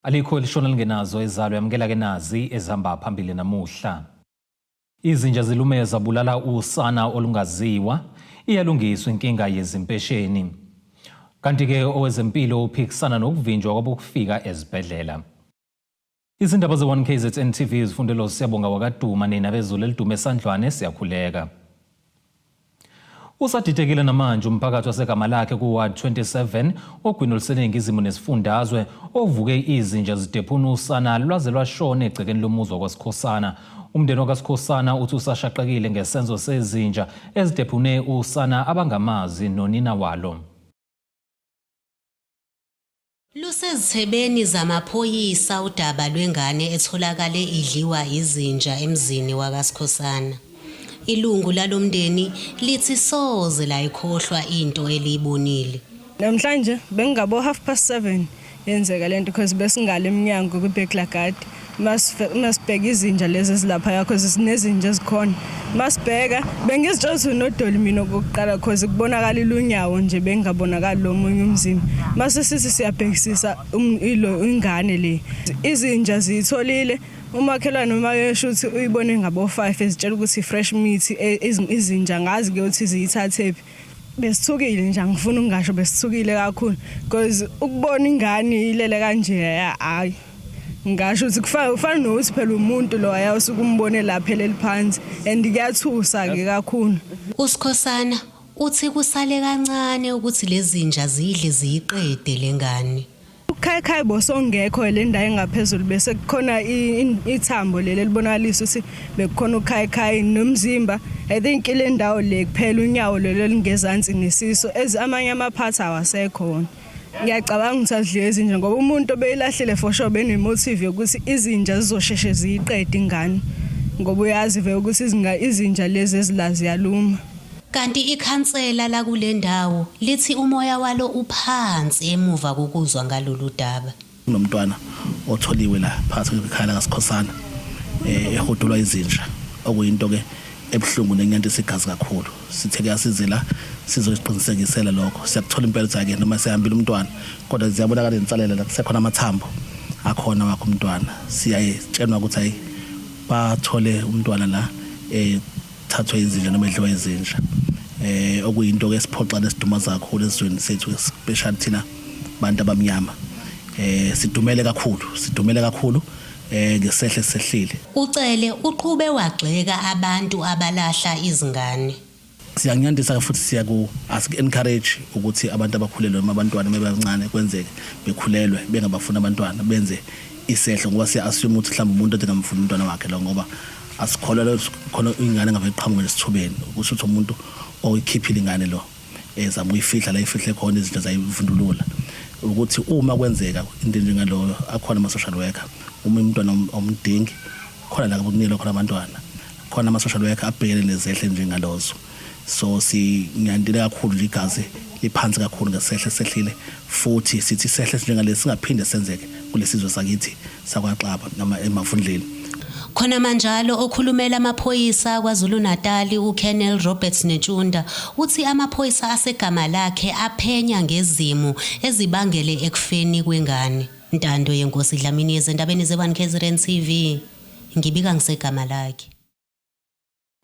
Alikho elishona lingenazo ezalo yamukela ke nazi ezihamba phambili namuhla. Izinja zilume zabulala usana olungaziwa, iyalungiswa inkinga yezimpesheni. Kanti-ke owezempilo uphikisana nokuvinjwa kwabokufika ezibhedlela. Izindaba ze-1KZN TV zifundelwa uSiyabonga wakaDuma nina bezulu elidume esandlwane siyakhuleka. Usadidekile namanje umphakathi waseGamalakhe ku-Ward 27 ogwini oluseningizimu nesifundazwe ovuke izinja zidephuna usana lwaze lwashona egcekeni lomuzi wakwaSikhosana. Umndeni wakaSikhosana uthi usashaqekile ngesenzo sezinja ezidephune usana abangamazi nonina walo. Lusezithebeni zamaphoyisa udaba lwengane etholakale idliwa izinja emzini wakaSikhosana. Ilungu lalo mndeni lithi soze layikhohlwa into eliyibonile. Namhlanje bengingabo 7:30 yenzeka lento because besingale emnyango kwi-burglar guard masibheka izinja lezi ezilaphaya cause sinezinja ezikhona masibheka bengizitshela ukuthi unodoli mina okokuqala cause kubonakala ilunyawo nje bengingabonakali lo munye umzimba mase sithi siyabhekisisa ilo ingane le izinja ziyitholile umakhelwane uma esho ukuthi uyibone ngabo-5 ezitshela ukuthi fresh meat izinja ngazi-ke ukuthi ziyithathephi. Besithukile nje angifuni ukungasho besithukile kakhulu because ukubona ingane ilele kanje hayi ngasho ukuthi kufana kufana nokuthi phela umuntu lo aya usuke umbone lapha eleli phansi and kuyathusa ke kakhulu. USkhosana uthi kusale kancane ukuthi lezinja zidle ziyiqede lengane. Ukhayikhayi bosongekho le ndawo engaphezulu bese kukhona ithambo leli elibonakalisa ukuthi bekukhona ukhayikhayi nomzimba. I think ile ndawo le kuphela unyawo lolu olungezansi nesisu as amanye amaphathi awasekho wona. Ngiyacabanga ukuthi azidliwe izinja ngoba umuntu obeyilahlile for sure bene-motive yokuthi izinja zizosheshe ziyiqede ingane ngoba uyazi vele ukuthi izinja lezi ezila ziyaluma. Kanti ikhansela lakule ndawo lithi umoya walo uphansi emuva kokuzwa ngalolu daba. Kunomntwana otholiwe la phakathi kwekhaya lakaSikhosana eh, ehudulwa izinja okuyinto ke ebuhlungu nenyantisa igazi kakhulu. Sithe ke asize la sizoziqinisekisela lokho. Siyakuthola impela ukuthi ake noma sehambile umntwana kodwa ziyabonakala insalela la kusekhona amathambo akhona wakhe umntwana. Siyaye tshenwa ukuthi hayi bathole umntwana la eh thathwe izinja noma edliwa izinja eh okuyinto ke esiphoxa nesidumaza kakhulu esizweni sethu especially thina bantu abamnyama eh sidumele kakhulu sidumele kakhulu eh ngesehle sehlile. UCele uqhube wagxeka abantu abalahla izingane. Siyakunyandisa futhi siyaku asiku encourage ukuthi abantu abakhulelwe noma abantwana bebancane kwenzeke bekhulelwe bengabafuni abantwana benze isehlo ngoba siya assume ukuthi mhlawumbe umuntu ade ngamfuni umntwana wakhe lo ngoba asikholelwa khona ingane ngave iqhamuke nesithubeni kusho ukuthi umuntu oyikhiphile ingane lo ezama ukuyifihla la ifihle khona izinto zayivundulula ukuthi uma kwenzeka into njengaloyo akhona ama-social worker uma umntwana omdingi khona la kunikela khona abantwana khona ama-social worker abhekene nezehle njengalozo so sinyandile kakhulu nje igazi liphansi kakhulu ngesehle sehlile futhi sithi isehle esinjengalesi singaphinde senzeke kulesizwe sakithi sakwaXaba noma emavundleni. Khonamanjalo, okhulumela amaphoyisa KwaZulu-Natali uColonel Robert Netshiunda uthi amaphoyisa aseGamalakhe aphenya ngezimo ezibangele ekufeni kwengane. Ntando Yenkosi Dlamini ezindabeni ze-1 KZN TV, ngibika ngiseGamalakhe.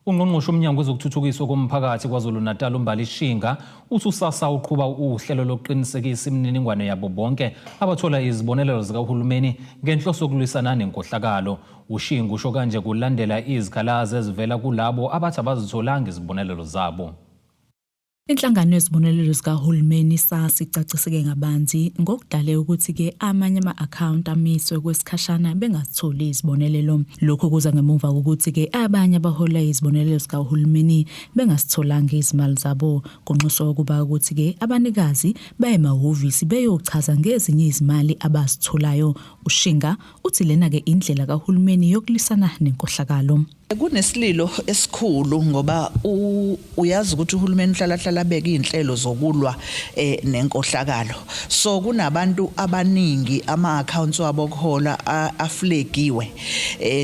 Ungqongqoshe uMnyango wezokuThuthukiswa koMphakathi KwaZulu-Natal uMbali Shinga uthi uSASSA uqhuba uhlelo lokuqinisekisa imininingwane yabo bonke abathola izibonelelo zikahulumeni ngenhloso yokulwisana nenkohlakalo. UShinga usho kanje kulandela izikhalazo ezivela kulabo abathi abazitholanga izibonelelo zabo. Inhlangano yezibonelelo zikahulumeni i-SASSA icaciseke kabanzi ngokudale ukuthi-ke amanye ama-akhawunti amiswe okwesikhashana bengazitholi izibonelelo. Lokhu kuza ngemuva kokuthi-ke abanye abahola izibonelelo zikahulumeni bengasitholanga izimali zabo. Kunxuswa ukuba ukuthi-ke abanikazi baye emahhovisi beyochaza ngezinye izimali abazitholayo. UShinga uthi lena-ke indlela kahulumeni yokulwisana nenkohlakalo. Kunesililo esikhulu ngoba uyazi ukuthi uhulumeni uhlala hlala abeka izinhlelo zokulwa nenkohlakalo. So kunabantu abaningi ama accounts wabo okuhola aflagiwe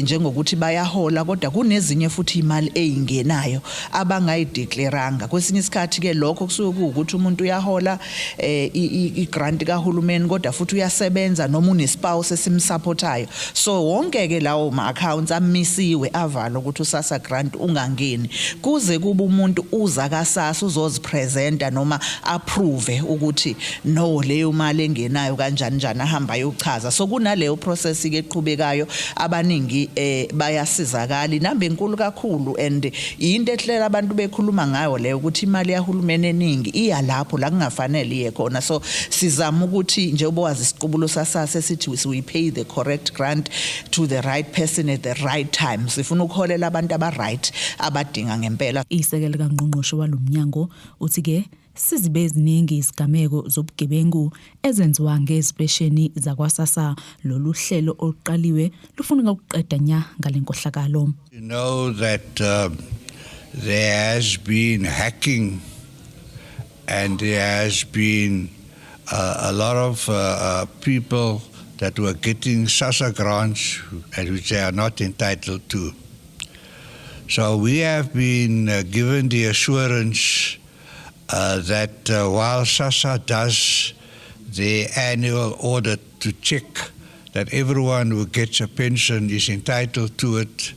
njengokuthi bayahola, kodwa kunezinye futhi imali eyingenayo abangayideclaranga. Kwesinye isikhathi ke lokho kusuke kuwukuthi umuntu uyahola i-grant kahulumeni, kodwa futhi uyasebenza noma unespouse esimsupportayo. So wonke ke lawo ma accounts amisiwe, avalwa ukuthi uSASSA grant ungangeni kuze kube umuntu uza kaSASSA uzozipresenta noma approve ukuthi no, leyo mali engenayo kanjani njani, ahamba ayochaza. So kunaleyo process ke eqhubekayo. Abaningi bayasizakala. Inamba enkulu kakhulu and into ehlela abantu bekhuluma ngayo leyo, ukuthi imali yahulumeni eningi iya lapho la kungafanele iye khona. So sizama ukuthi, njengoba wazi isiqubulo saSASSA esithi "We pay the correct grant to the right person at the right time", sifuna ukuholela abantu aba right, abadinga ngempela. Isekela kangqongqoshe walomnyango uthi ke sizibe eziningi izigameko zobugebengu ezenziwa ngezipesheni zakwaSASSA. Lolu hlelo oluqaliwe lufuna ukuqeda nya ngalenkohlakalo. You know that there has been hacking and there has been a lot of people that were getting SASSA grants and which they are not entitled to. So we have been given the assurance that while SASSA does the annual audit to check that everyone who gets a pension is entitled to it,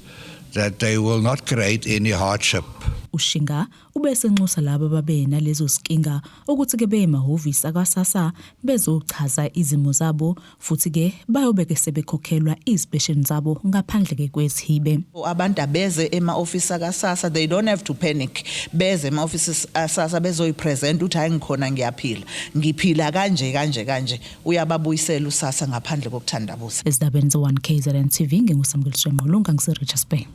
that they will not create any hardship. UShinga ubesenxusa labo ababe nalezo zinkinga ukuthi ke beye emahhovisi akwaSASSA bezochaza izimo zabo, futhi ke bayobe ke sebekhokhelwa izipesheni zabo ngaphandle ke kwezihibe. Abantu abeze ema-ofisi akaSASSA, they don't have to panic. Beze ema-ofisi aSASSA bezoyipresent ukuthi hayi, ngikhona, ngiyaphila, ngiphila kanje kanje kanje, uyababuyisela uSASSA ngaphandle kokuthandabuza. Ezindabeni ze-1 KZN TV, nginguSamkeliswe Ngqolunga, ngise-Richards Bay.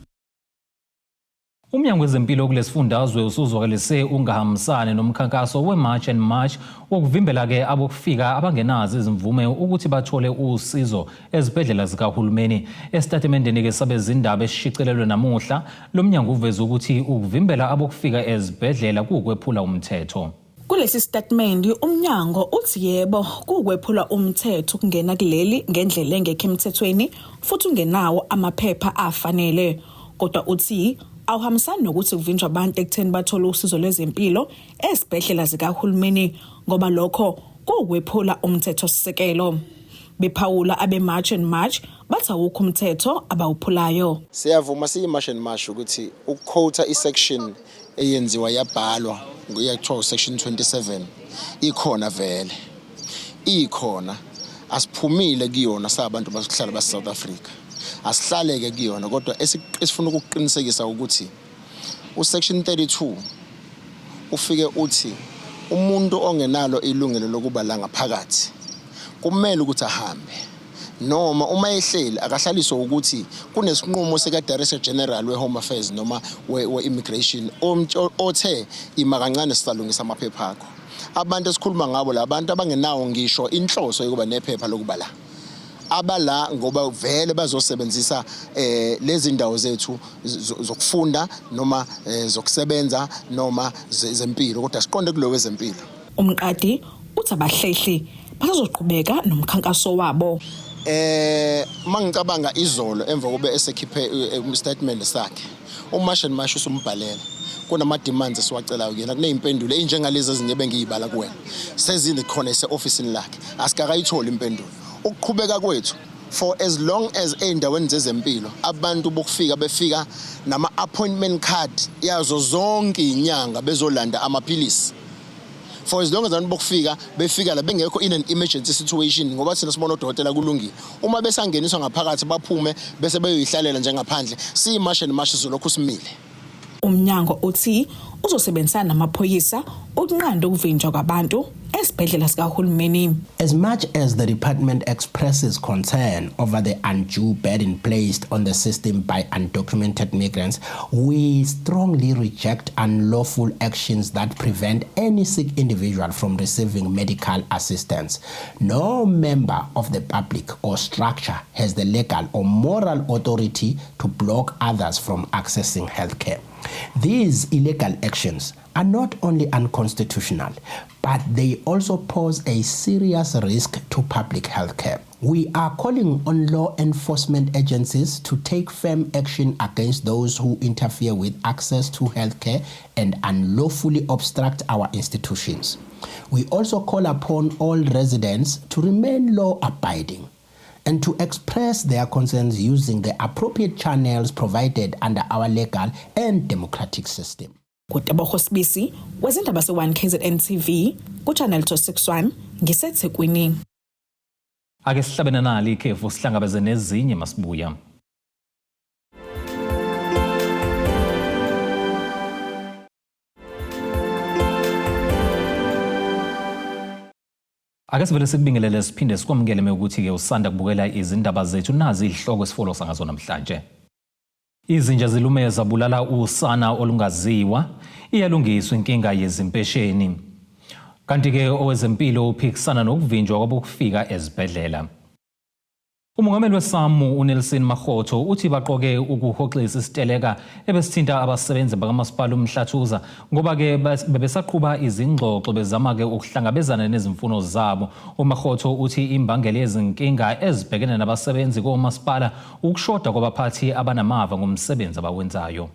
Umnyango wezempilo kulesifundazwe usuzwakalise ungahambisani nomkhankaso we-March and March wokuvimbela-ke abokufika abangenazo izimvume ukuthi bathole usizo ezibhedlela zikahulumeni. Esitatimendeni-ke sabezindaba esishicilelwe namuhla, lo mnyango uveze ukuthi ukuvimbela abokufika ezibhedlela kuwukwephula umthetho. Kulesi sitatimende umnyango uthi yebo, kuwukwephula umthetho ukungena kuleli ngendlela engekho emthethweni futhi ungenawo amaphepha afanele. Kodwa uthi awuhambisani nokuthi kuvinjwa abantu ekutheni bathole usizo lwezempilo ezibhedlela zikahulumeni, ngoba lokho kuwukwephula umthethosisekelo. Bephawula abe-March and March bathi awukho umthetho abawuphulayo. Siyavuma siyi-March and March ukuthi ukuquota i-section eyenziwa yabhalwa kuthiwa u-section 27 ikhona vele, ikhona, asiphumile kuyona. Sabantu bakuhlala base-South Africa, asihlaleke kuyona, kodwa esifuna ukuqinisekisa ukuthi u-section 32 ufike uthi umuntu ongenalo ilungelo lokuba la ngaphakathi kumele ukuthi ahambe, noma uma ehleli akahlaliswe ukuthi kunesinqumo sika-Director General we-Home Affairs noma we-Immigration othe ima kancane, sisalungisa amaphepha akho. Abantu esikhuluma ngabo la, abantu abangenawo ngisho inhloso yokuba nephepha lokuba la, abala ngoba vele bazosebenzisa lezi ndawo zethu zokufunda noma zokusebenza noma zempilo, kodwa siqonde kulo wezempilo. Umqadi uthi abahlehli, basazoqhubeka nomkhankaso wabo. Mangicabanga izolo emva kube esekhiphe statement sakhe uMarch and March, usumbhalela kunama demands esiwacelayo kuyena, kuneyimpendulo enjengalezi ezinye bengiyibala kuwena sezini khona ese-ofisini lakhe, asikakayitholi impendulo. Ukuqhubeka kwethu, for as long as ey'ndaweni zezempilo abantu bokufika befika nama-appointment card yazo zonke iy'nyanga bezolanda amaphilisi, for as long as abantu bokufika befika la bengekho in an emergency situation, ngoba thina sibona odokotela kulungile uma besangeniswa ngaphakathi, baphume bese beyoyihlalela njengaphandle, siyi-March and March sizolokhu simile. Umnyango uthi uzosebenzisana namaphoyisa ukunqanda ukuvinjwa kwabantu. esibhedlela sikahulumeni. As much as the department expresses concern over the undue burden placed on the system by undocumented migrants, we strongly reject unlawful actions that prevent any sick individual from receiving medical assistance. No member of the public or structure has the legal or moral authority to block others from accessing healthcare. These illegal actions are not only unconstitutional, but they also pose a serious risk to public health care. We are calling on law enforcement agencies to take firm action against those who interfere with access to healthcare and unlawfully obstruct our institutions. We also call upon all residents to remain law abiding and to express their concerns using the appropriate channels provided under our legal and democratic system. Kutebogo Sibisi wezindaba se-1 KZN TV ku-Channel 261 ngiseThekwini. Ake sihlabene nali ikhefu sihlangabeze nezinye masibuya. Ake sivele sikubingelele siphinde sikwamukele mewukuthi-ke usanda kubukela izindaba zethu nazi izihloko esifolosa ngazo namhlanje. Izinja zilume zabulala usana olungaziwa, iyalungiswa inkinga yezimpesheni. Kanti-ke owezempilo uphikisana nokuvinjwa kwabokufika ezibhedlela. Umongameli weSAMWU uNelson Makgotho uthi baqoke ukuhoxisa isiteleka ebesithinta abasebenzi bakamasipala uMhlathuza ngoba-ke bebesaqhuba izingxoxo bezama-ke ukuhlangabezana nezimfuno zabo. UMakgotho uthi imbangela yezinkinga ezibhekene nabasebenzi komasipala ukushoda kwabaphathi abanamava ngomsebenzi abawenzayo.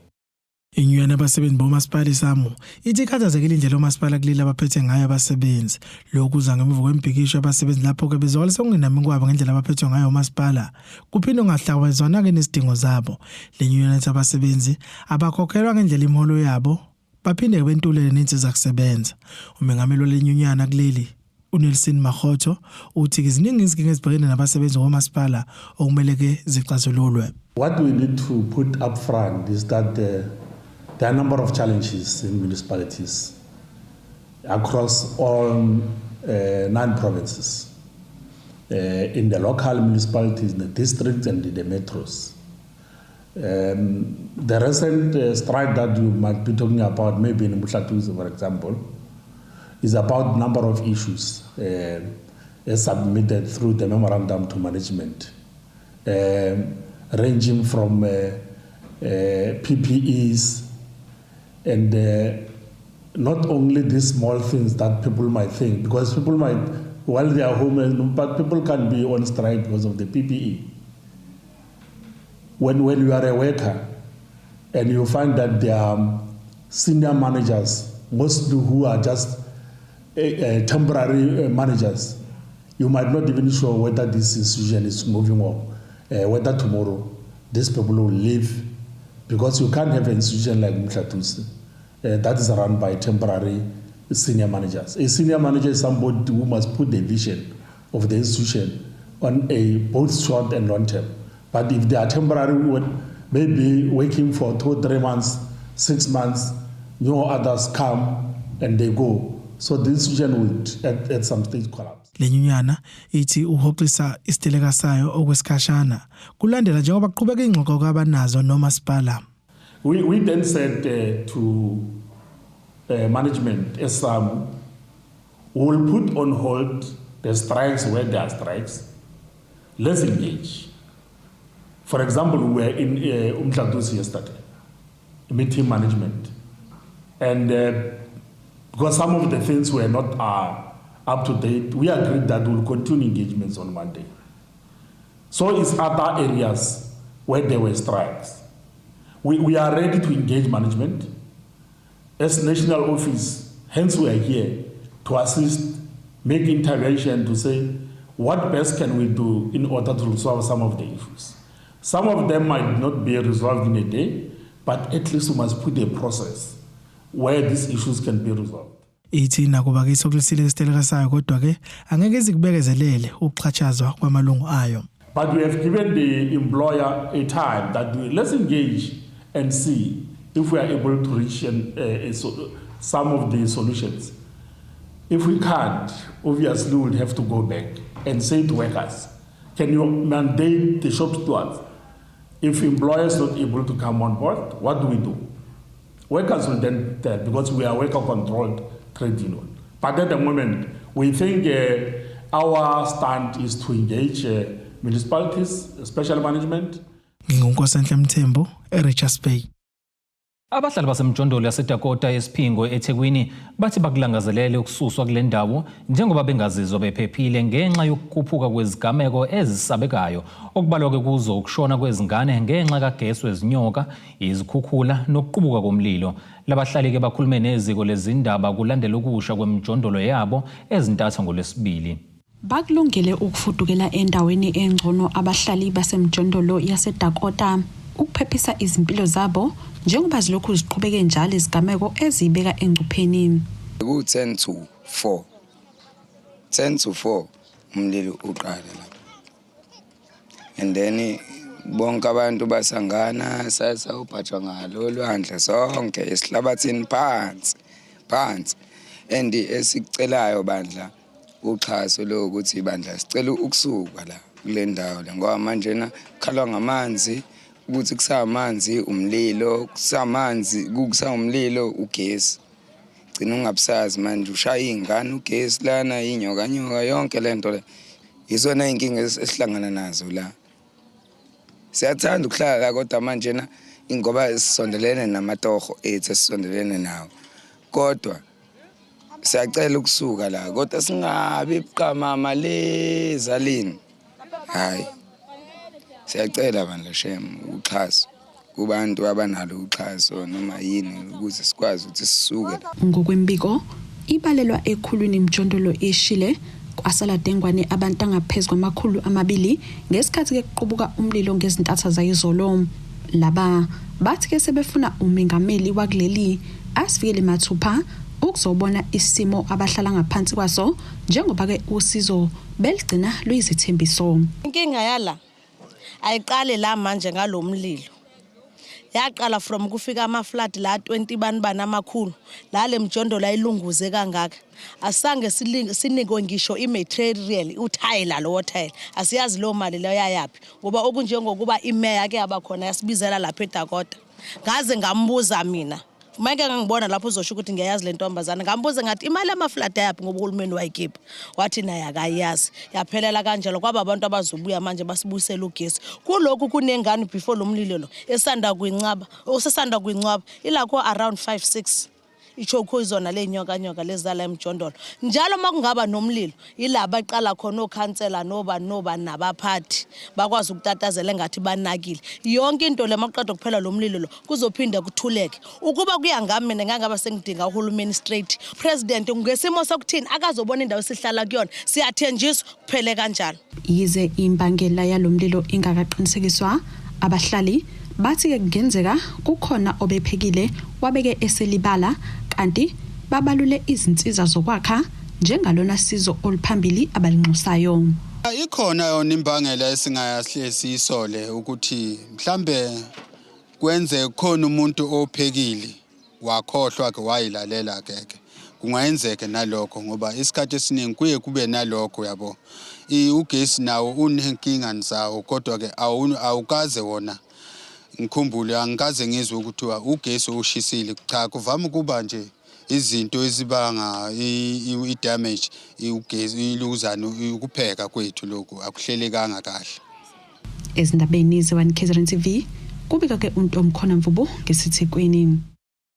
Inyunyana yabasebenzi bomasipala iSAMWU ithi ikhathazekile indlela omasipala kuleli abaphethe ngayo abasebenzi. Lokhu kuza ngemuva kwemibhikisho yabasebenzi lapho-ke bezwakalisa ukungenami kwabo ngendlela abaphethwe ngayo omasipala. Kuphinde kungahlangabezwana-ke nezidingo zabo. Le nyunyana ithi abasebenzi abakhokhelwa ngendlela imiholo yabo baphinde bentulele nezinsizakusebenza. Umengameli wale nyunyana kuleli uNelson Makgotho uthi ziningi izinkinga ezibhekene nabasebenzi komasipala okumele ke zixazululwe. What we need to put up front is that there are a number of challenges in municipalities across all nine provinces, in the local municipalities, in the districts, and in the metros. The recent strike that you might be talking about, maybe in Mhlathuze, for example, is about number of issues as submitted through the memorandum to management, ranging from PPEs and not only these small things that people might think, because people might, while they are home, but people can be on strike because of the PPE. When you are a worker and you find that there are senior managers, mostly who are just temporary managers, you might not even sure whether this institution is moving on, whether tomorrow these people will leave, because you can't have an institution like Mhlathuze that is run by temporary senior managers. A senior manager is somebody who must put the vision of the institution on a both short and long term. But if they are temporary, maybe working for 2, 3 months, 6 months, new others come and they go. So the institution will at some stage collapse. Le nyunyana ithi uhoxisa isiteleka sayo okwesikhashana kulandela njengoba kuqhubeka ingxoxo kwabanazo nomasipala. We then said to management, as we will put on hold the strikes where there are strikes. Let's engage. For example, we were in Umhlathuze yesterday, meeting management. And because some of the things were not up to date, we agreed that we'll continue engagements on Monday. So it's other areas where there were strikes. We are ready to engage management. As national office, hence we are here to assist, make intervention to say what best can we do in order to resolve some of the issues. Some of them might not be resolved in a day, but at least we must put a process where these issues can be resolved. Ithi nakuba ke isokulisile isiteleka sayo kodwa ke angeke izikubekezelele ukuxhashazwa kwamalungu ayo. But we have given the employer a time that let's engage and see if we are able to reach some of the solutions. If we can't, obviously we'll have to go back and say to workers, can you mandate the shop stewards? If employers not able to come on board, what do we do? Workers will then tell, because we are worker-controlled trade union. But at the moment, we think our stand is to engage municipalities, special management. NginguNkosenhle Mthembu eRichards Bay. Abahlali basemjondolo yaseDakota eSiphingo eThekwini bathi bakulangazelele ukususwa kule ndawo njengoba bengazizwa bephephile ngenxa yokukhuphuka kwezigameko ezisabekayo okubalwa-ke kuzo ukushona kwezingane ngenxa kagesi wezinyoka, izikhukhula nokuqubuka komlilo. Labahlali-ke bakhulume neziko lezindaba kulandela ukusha kwemijondolo yabo ezintatha ngoLwesibili. Bakulungele ukufudukela endaweni engcono abahlali basemjondolo yaseDakota ukuphephisa izimpilo zabo njengoba zilokhu ziqhubeke njalo izigameko eziyibeka engcupheni. Ku-10 to 4, 10 to 4 umlilo uqala lapha, and then bonke abantu basangana sasawubhajwa ngalo olwandle sonke esihlabathini phansi phansi. And esikucelayo bandla uxhaso lo ukuthi bandla sicela ukusuka la kule ndawo le, ngoba manje na kukhalwa ngamanzi ukuthi kusamanzi umlilo, kusamanzi kusawumlilo ugesi, gcina ungabusazi manje ushaya iy'ngane ugesi lana inyoka nyoka yonke lento le. Izona iy'nkinga esihlangana nazo la. Siyathanda ukuhlala la, kodwa manje na ingoba sisondelene namatoho ethu esisondelene nawo, kodwa siyacela ukusuka la, kodwa singabi buqamama lezalini. Hayi, siyacela bandla shem uxhaso kubantu abanalo uxhaso noma yini ukuze sikwazi ukuthi sisuke la. Ngokwembiko ibalelwa ekhulwini imijondolo eshile kwasala dengwane abantu angaphezu kwama-200 ngesikhathi ke kuqubuka umlilo ngezintatha zayizolo. Laba bathi ke sebefuna umengameli wakuleli asifikele mathupha ukuzobona isimo abahlala ngaphansi kwaso njengoba ke usizo beligcina luyizithembiso. Inkinga yala ayiqale la manje ngalomlilo. Yaqala from kufika ama-flood la 20 bani bani amakhulu la le mjondolo ayilunguze kangaka. Asange sinikwe ngisho i-material uthayela lo thayela. Asiyazi lo mali leyo yayapi ngoba okunjengokuba imeya ke yabakhona yasibizela lapha eDakota. Ngaze ngambuza mina. Manje ngangibona lapho uzosho ukuthi ngiyayazi le ntombazana, ngambuza ngathi imali yama-flood ayaphi ngoba uhulumeni wayikhipha, wathi naye akayazi. Yaphelela kanjalo kwaba abantu abazobuya manje basibuyisela ugesi. Kulokhu kunengane before lo mlilo lo esanda kuyincaba, osesanda kuyincwaba ilakho around 5 6 ichokho izona le nyoka nyoka lezala emjondolo. Njalo makungaba nomlilo ila baqala khona okhansela noba noba nabaphathi bakwazi ukutatazela engathi banakile yonke into le. Maqeda kuphela lo mlilo lo kuzophinda kuthuleke. Ukuba kuya ngami mina ngangaba sengidinga uhulumeni straight president ngesimo sokuthini akazobona indawo esihlala kuyona, siyathenjiswa kuphele kanjalo. Yize imbangela yalomlilo ingakaqinisekiswa, abahlali bathi ke kungenzeka kukhona obephekile wabeke eselibala, kanti babalule izinsiza zokwakha njengalona sizo oluphambili abalinxusayo. Ikhona yona imbangela esingayahle siyisole ukuthi mhlambe kwenze khona umuntu ophekile wakhohlwa ke wayilalela ke kungayenzeka nalokho, ngoba isikhathi esiningi kuye kube nalokho yabo. Ugesi nawo unenkinga zawo, kodwa ke awukaze wona ngikhumbule angikaze ngizwe ukuthiwa ugesi ushisile. Cha, kuvama ukuba nje izinto ezibanga i-damage ugesi iluzana ukupheka kwethu lokhu akuhlelekanga kahle. Ezindabeni ze-1 KZN TV kubika ke uNtomkhona Mvubu ngeseThekwini.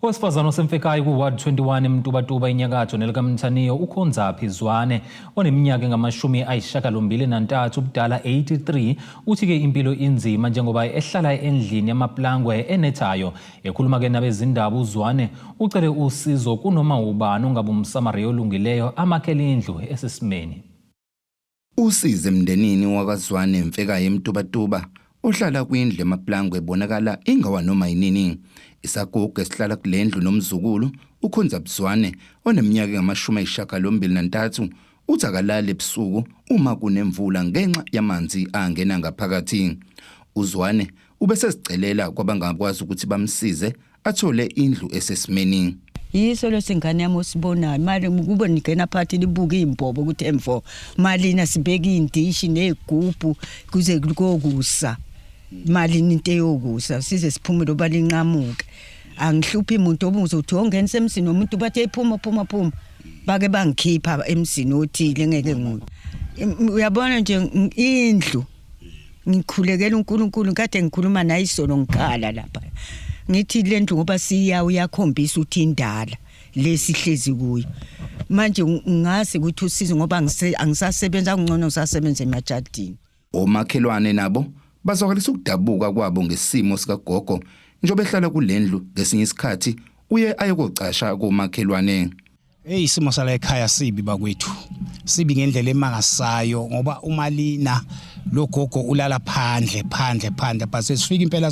Owesifazane osemfekayo ku-Ward 21 eMtubatuba inyakatho nelikaMthaniyo uKhonzaphi Zwane oneminyaka engama-83 ubudala 83 uthi-ke impilo inzima njengoba ehlala endlini yamaplangwe enethayo. Ekhuluma-ke nabezindaba uZwane ucele usizo kunoma ubani ongabe umsamariya olungileyo amakhele indlu esesimeni. Usize emndenini wakwaZwane Mfekayo eMtubatuba ohlala kwindlu emaplangwe ebonakala ingawa noma yinini. Isagugu esihlala kule ndlu nomzukulu uKhonza Buzwane oneminyaka engama-83 uthi akalali ebusuku uma kunemvula ngenxa yamanzi angena ngaphakathi. UZwane ubesesicelela kwabangakwazi ukuthi bamsize athole indlu esesimeni. Yiso lesingane yami osibonayo mali kube ningena phakathi libuke imbobo ukuthi emvo malina sibeka indishi nezigubhu kuze kokusa malini into eyokusa size siphume loba linqamuke angihluphi umuntu obuza uthi ongenisa emzini womuntu bathi ephuma phuma phuma bake bangikhipha emzini othile ngeke ngu uyabona nje indlu ngikhulekela uNkulunkulu kade ngikhuluma naye isolo ngikhala lapha ngithi lendlu ngoba siya uyakhombisa ukuthi indala lesihlezi kuyo manje ngazi ukuthi usizo ngoba angisasebenza kungcono ngisasebenza emajadini. Omakhelwane nabo bazwakalisa ukudabuka kwabo ngesimo sikagogo njengoba ehlala kulendlu ngesinye isikhathi uye ayokocasha komakhelwane. Hey, isimo sala ekhaya sibi bakwethu. Sibi ngendlela emangasayo ngoba umalina lo gogo ulala phandle phandle phandle, but sesifika impela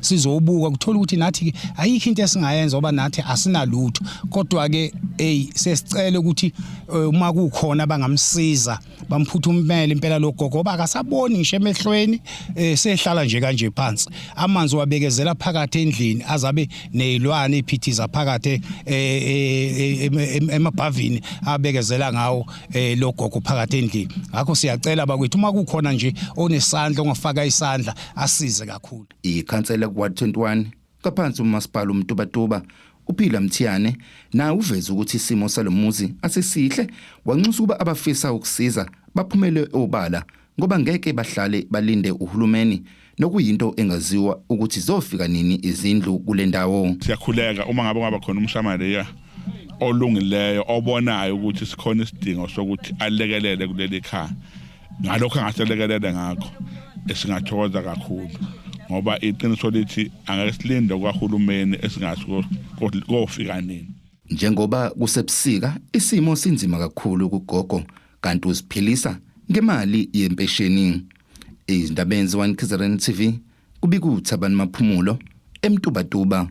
sizobuka kuthola ukuthi nathi ayikho into esingayenza ngoba nathi asinalutho. Kodwa ke hey, sesicela ukuthi uma kukhona abangamsiza bamphuthumele impela lo gogo ngoba akasaboni ngisho emehlweni, sehlala nje kanje phansi. Amanzi wabekezela phakathi endlini azabe nezilwane iphithiza phakathi emabhavini abekezela ngawo lo gogo phakathi endlini. Ngakho siyacela bakwethu, uma kukhona nje onesandla ongafaka isandla asize kakhulu. Ikhansela ku-Ward 21 ngaphansi umasipala uMtubatuba uPhila Mthiyane naye uveze ukuthi isimo salomuzi asisihle, wanxusa ukuba abafisa ukusiza baphumele obala ngoba ngeke bahlale balinde uhulumeni nokuyinto engaziwa ukuthi zofika nini izindlu kule ndawo. Siyakhuleka uma ngabe kungaba khona umshamariya olungileyo obonayo ukuthi sikhona isidingo sokuthi alekelele kuleli khaya, ngalokho angaselekelele ngakho esingathokoza kakhulu, ngoba iqiniso lithi angeke silinde kwahulumeni esingazi kofika nini. Njengoba kusebusika isimo sinzima kakhulu kugogo, kanti uziphilisa ngemali yempesheni. Izindabeni ze-1 KZN TV, kubika uThabani Maphumulo eMtubatuba.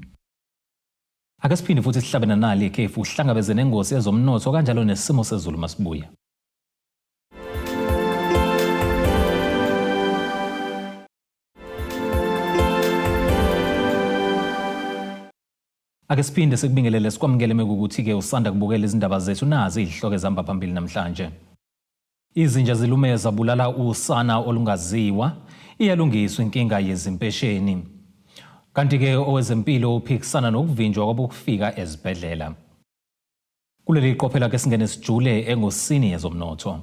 Ake siphinde futhi sihlabe nanali ikhefu, uhlangabeze nengosi yezomnotho kanjalo nesimo sezulu masibuya. Ake siphinde sikubingelele sikwamukele mekukuthi-ke usanda kubukela izindaba zethu, nazi izihloko ezihamba phambili namhlanje. Izinja zilume zabulala usana olungaziwa, iyalungiswa inkinga yezimpesheni. Kanti-ke owezempilo uphikisana nokuvinjwa kwabokufika ezibhedlela. Kuleli qophela ke singene sijule engosini yezomnotho.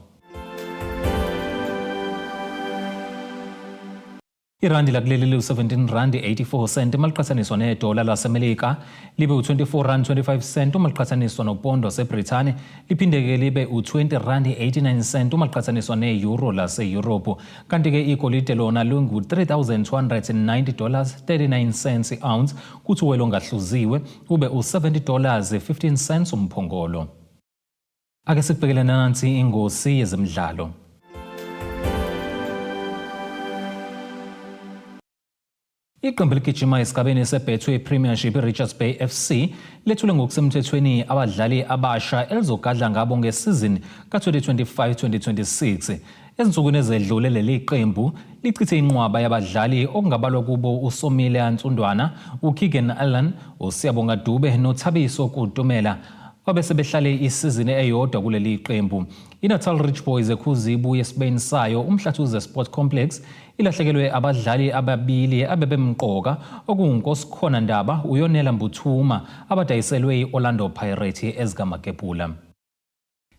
Irandi lakuleli liwu-17 rand 84 cent uma liqhathaniswa nedola laseMelika, libe u-24 rand 25 cent uma liqhathaniswa nopondo waseBrithani, liphinde-ke libe u-20 rand 89 cent uma liqhathaniswa ne-euro lase-Europe. Kanti-ke igolide lona lingu-$3,290 39 cents i-ounce, kuthi uwelo ongahluziwe ube u-$70 15 cents umphongolo. Ake sikubhekele nansi ingosi yezemidlalo. Iqembu eligijima esigabeni seBetway Premiership iRichards Bay FC lethule ngokusemthethweni abadlali abasha elizogadla ngabo ngesizini ka-2025-2026. Ezinsukwini ezedlule leli qembu lichithe inqwaba yabadlali okungabalwa kubo uSomile Antsundwana, uKeegan Allen, uSiyabonga Dube noThabiso Kutumela babe sebehlale isizini eyodwa kuleli qembu. INatal Rich Boys ekhuza ibuye esibeni sayo uMhlathuze Sport Complex ilahlekelwe abadlali ababili abebemqoka okunguNkosikhona Ndaba, uYonela Mbuthuma abadayiselwe i-Orlando Pirates ezikaMakepula.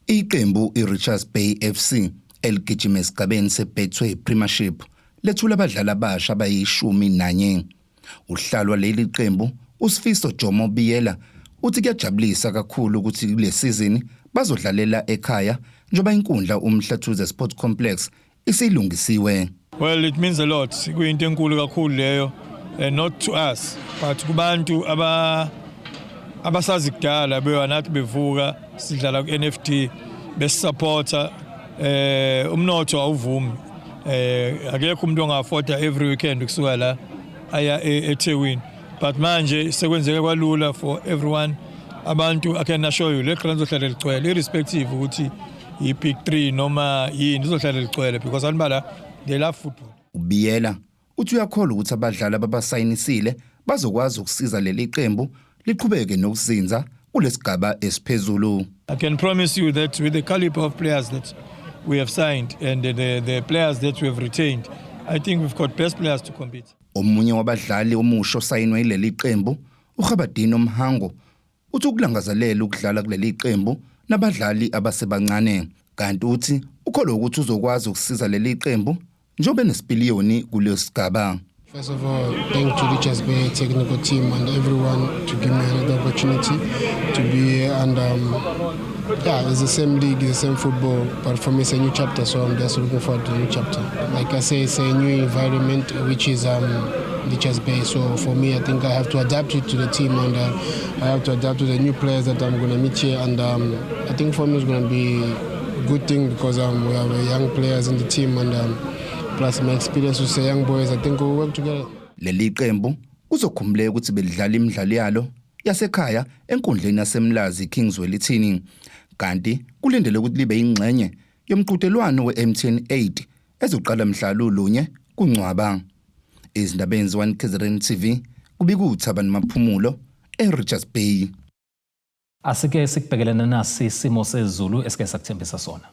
Iqembu iRichards Bay FC eligijima esigabeni seBetway Premiership lethula abadlali abasha abayishumi nanye. Uhlalwa leli qembu uSifiso Jomo Biyela uthi kuyajabulisa kakhulu ukuthi kule season bazodlalela ekhaya njengoba inkundla uMhlathuze Sport Complex isilungisiwe. Well, it means a lot. Kuyinto enkulu kakhulu leyo. Not to us, but kubantu abasazi kudala bewa nathi bevuka sidlala ku-NFD besupporta. Umnotho awuvumi. Akekho umuntu onga-afforda every weekend kusuka la aya eThekwini. But manje sekwenzeke kwalula for everyone. Abantu, I can assure you, le ground izohlala ligcwele irrespective ukuthi i-big 3 noma yini, izohlala ligcwele because abantu bala they love football. Ubiyela uthi uyakholwa ukuthi abadlali ababasayinisile bazokwazi ukusiza leli qembu liqhubeke nokuzinza kulesigaba esiphezulu. I can promise you that with the caliber of players that we have signed and the players that we have retained, I think we've got best players to compete. Omunye wabadlali omusha osayinwe yileli qembu, uRhabadino Mhango, uthi ukulangazelela ukudlala kuleli qembu nabadlali abasebancane, kanti uthi ukholwa ukuthi uzokwazi ukusiza leli qembu njengoba enesipiliyoni kulesigaba. First of all, thank to Richards Bay technical team and everyone to give me another opportunity to be here. And yeah, it's the same league, it's the same football, but for me it's a new chapter, so I'm just looking forward to the new chapter. Like I say, it's a new environment, which is Richards Bay. So for me, I think I have to adapt it to the team, and I have to adapt to the new players that I'm going to meet here. And I think for me it's going to be a good thing because we have young players in the team, and plus my experience with the young boys, I think we'll work together. Leli qembu kuzokhumbuleka ukuthi belidlala imidlalo yalo yasekhaya enkundleni yaseMlazi King Zwelithini, kanti kulindele ukuthi libe ingxenye yomqhudelwano we-MTN 8 ezoqala mhla lulunye kuNcwaba. Izindabeni ze-1 KZN TV, kubika uThabani Maphumulo eRichards Bay. Asike sikubhekelene nasi isimo sezulu esike sakuthembisa sona.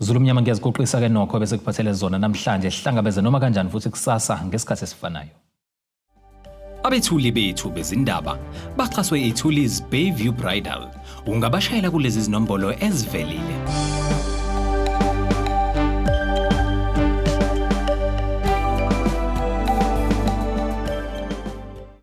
Zulu mnyama, ngiyaziguqisa ke nokho bese kuphathele zona namhlanje. Sihlangabeze noma kanjani futhi kusasa ngesikhathi esifanayo. Abethuli bethu bezindaba baxhaswe iThulis Bayview Bridal. Ungabashayela kulezi zinombolo ezivelile.